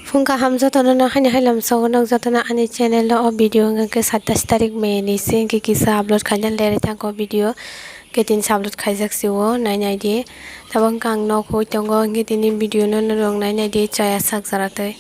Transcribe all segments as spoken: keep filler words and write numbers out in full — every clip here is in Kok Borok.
Phung kaham jotono no haini hai lamsogo nok jotono ani channel o. O video wngkha khe satais tarik May ni se, hwnkhe kisa upload khaina lerwi thangkha o video, khe tini se upload khaijak se o, nai nai di. Tabuk wngkha ang nok hui tongo, hwnkhe tini video no norok nai nai di, chaya sak jara twi.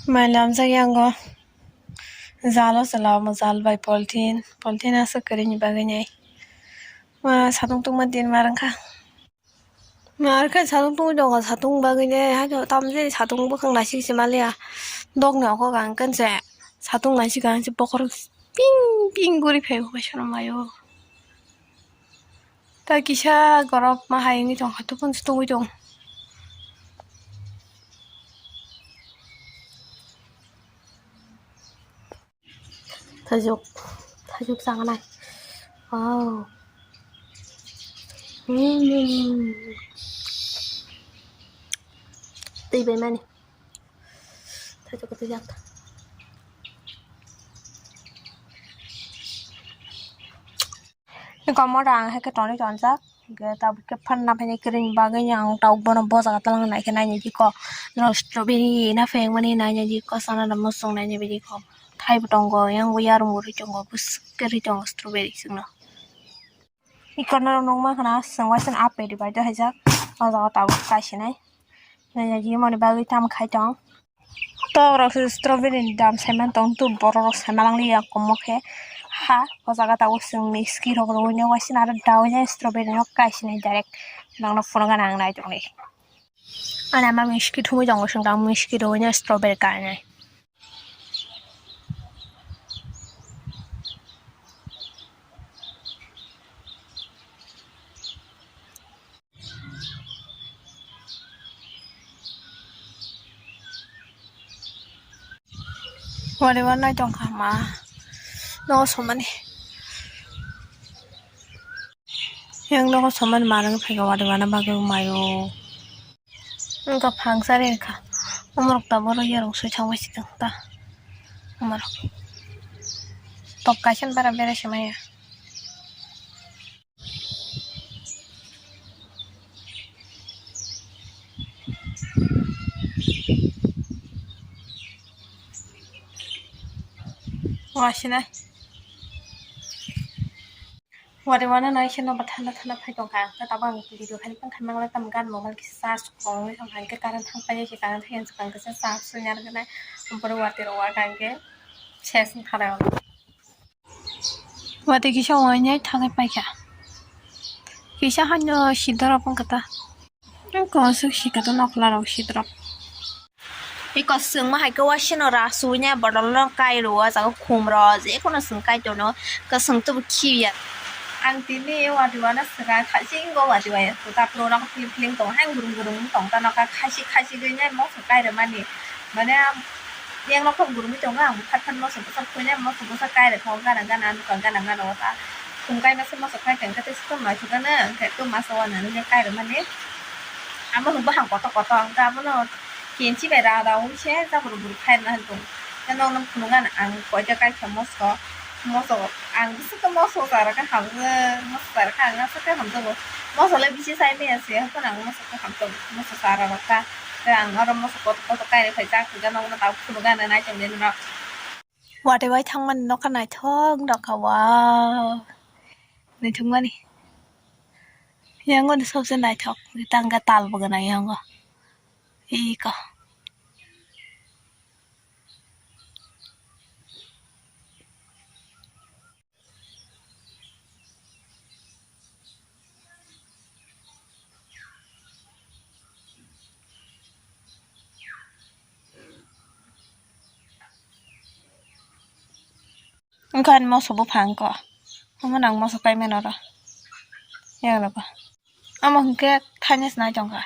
Mai lamjak yango jalo chwla omo jal bai polythene, polythene aswk kwrwini bagwi nai. Ma satung tungma din mar wngkha. Mar khe satung tungwi tongo, satung bagwi nai haino tamjani satung bwkhak naisik se maliya. Dogni okok ang khe se satung naisik ang se bokhorok ping ping guri phai bo kaisa maio. Ta kisa gorok ma hai wngwi tong, hathok phano se tungwi tong. Thaijuk, thaijuk changnai. Wow. Hmm. Twi bai mani. Thaijuk twi jak. Eko moda ang hai khe tonwi tonjak, hwnkhe tabuk khe phanna phainai kwrwini bagwi ang tabuk bono bojago twlang nai khe nainai di kok, norok strawberry na phaiyakmani nainai di kok, sana da muchung nainai di kok, thaibo tongo, yang bo yarwng bo rwi tongo, bwswk khe rwi tongo strawberry chwngno. Eko norok nukmankha na chwng waisano apple bai do haijak, o jaga tabuk kaisinai. Nainai di moni bagwi tamo khai tong. Tok rok se strawberry ni dam saiman tong tu, borok rok saimanliya komo khe ha. O jaga tabuk chwng miski rok rwui no waisano aro daui nai strawberry no kaisinai direct nokno phunukgana ang nai tongdi. Ani ama miski thumui tongo, chwng tamo miski rwui no strawberry kainai. Wari wanai tongkha ma nogo somani. Yang nogo somani manwi phaikha wari wana bagwi maio. Wngkha phangsa ri kha. Omorok taboro yarwng soi thangbai si tong ta. Omorok. Tok kaisa bara bera se maya. Wasinai. Wari wana nai se noba thana thana phai tongkha. Ang khe tabuk ang video khai tongkha, mangla tam gan mobile kisa charge khoroknwi tongkha, hwnkhe current thang painai se, current thang se, ang kisa charge swi narwknai. Ampore watwi rok wakha hwnkhe ses wngkha. Watwi kisa wainai thangwi paikha. Kisa haino sidorok wngkha ta. Kosok sika to nokla rok sidorok. Iko chwngma hai khe waisano ra suina bodol no kai rwo, o jaga khum rw je kheno chwng kai tono, kwchwng tubu khibiya. Ang tini wadi wana swkang kha jingbo wadi waya tuta puro no film film tong hai gurung gurung tong ta nokha khasi khasi gwi nai moso kai rwmani mane. Yang nokha gurungwi tongo, ang phat phat moso bwsa khuinai, moso bwsa kai rwkha o gana gana nukha gana gana o ta. Khum kaima se moso khai tong khe tei se tong naithok gana, hwnkhe tong masa o nang nini kai rwmani. Amo hwn bwkhang kotor kotor, hwnkhe abono kenchi bai ra ra wi se jabra bwrwi khai rwna hwn tong. Tei nokno phunukgana ang koita kai kha moso, moso ang bwswk khe moso chara khe hamjak, moso chara khe ang aswk khe hamjago. Moso le bisi chai manya se, haphano ang moso khe hamjago, moso chara rok kha. Tei ang oro moso kotor kotor kainwi phai chak phaikha, nokno tabuk phunukgana naitongdi norok. Watwi bai thangmani nokha naithok nokha, wow, naithokmani. Yang ani sobse naithok, tangka tal bo gwnang yang o. Iko. Wngkha ani moso buphang ko. Omo nang moso paimano ro. Yang rogo. Amo hwnkhe thaini se nai tongkha.